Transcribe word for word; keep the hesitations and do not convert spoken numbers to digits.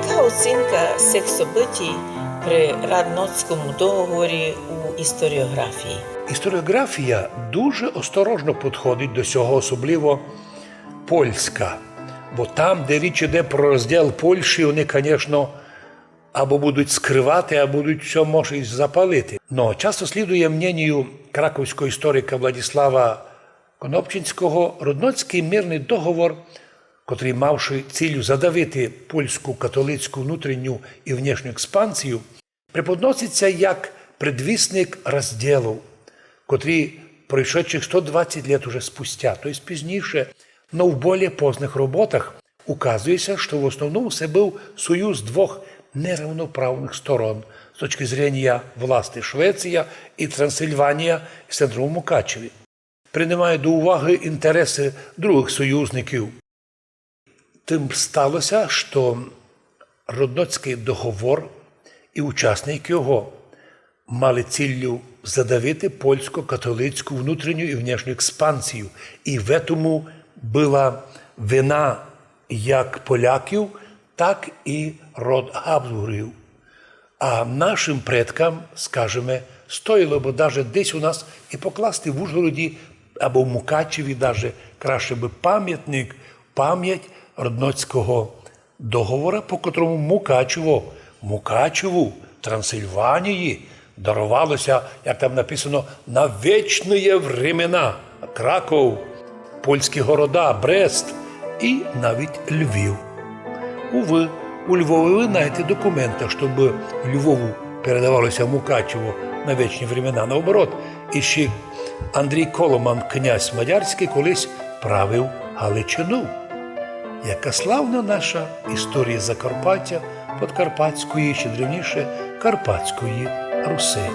Яка оцінка сих событій при Радноцькому договорі у історіографії? Історіографія дуже осторожно підходить до сього, особливо польська. Бо там, де річ іде про розділ Польщі, вони, звісно, або будуть скривати, або будуть всьо, може, і запалити. Но часто слідує мненію краковського історика Владислава Конопчинського, Родноцький мирний договор, котрий мавши ціллю задавити польську католицьку внутрішню і внешню експансію, преподноситься як предвісник розділів, котрі пройшедших сто двадцять літ уже спустя, то єсть пізніше, но в более поздных роботах, указує ся, што в основному се быв союз двох неравноправных сторон з точки зрения власти Швеція і Трансильванія з центром у Мукачеві. Принимає до уваги інтереси другых союзників. Тым стало ся, што Родноцькый договор і учасникы його мали ціллю задавити польсько-католицьку внутрішню і внешню експансію, і в этому была вина як поляків, так і род Габсбургів. А нашым предкам, скажеме, стоїло бы даже десь у нас і покласти в Ужгороді або в Мукачеві даже краще бы памятник, память Родноцького договора, по котрому Мукачево, Мукачеву, Трансильванії даровало ся, як там написано, на вечные времена. Краков, польські города, Брест і навіть Львів. Увы, у Львові вы найдете документы, щоб Львову передавало ся Мукачево на вечні времена. Наоборот, іщи Андрій Коломан, князь мадярськый, колись правив Галичину. Яка славна наша історія Закарпаття, Подкарпатської, ще древніше Карпатської Руси.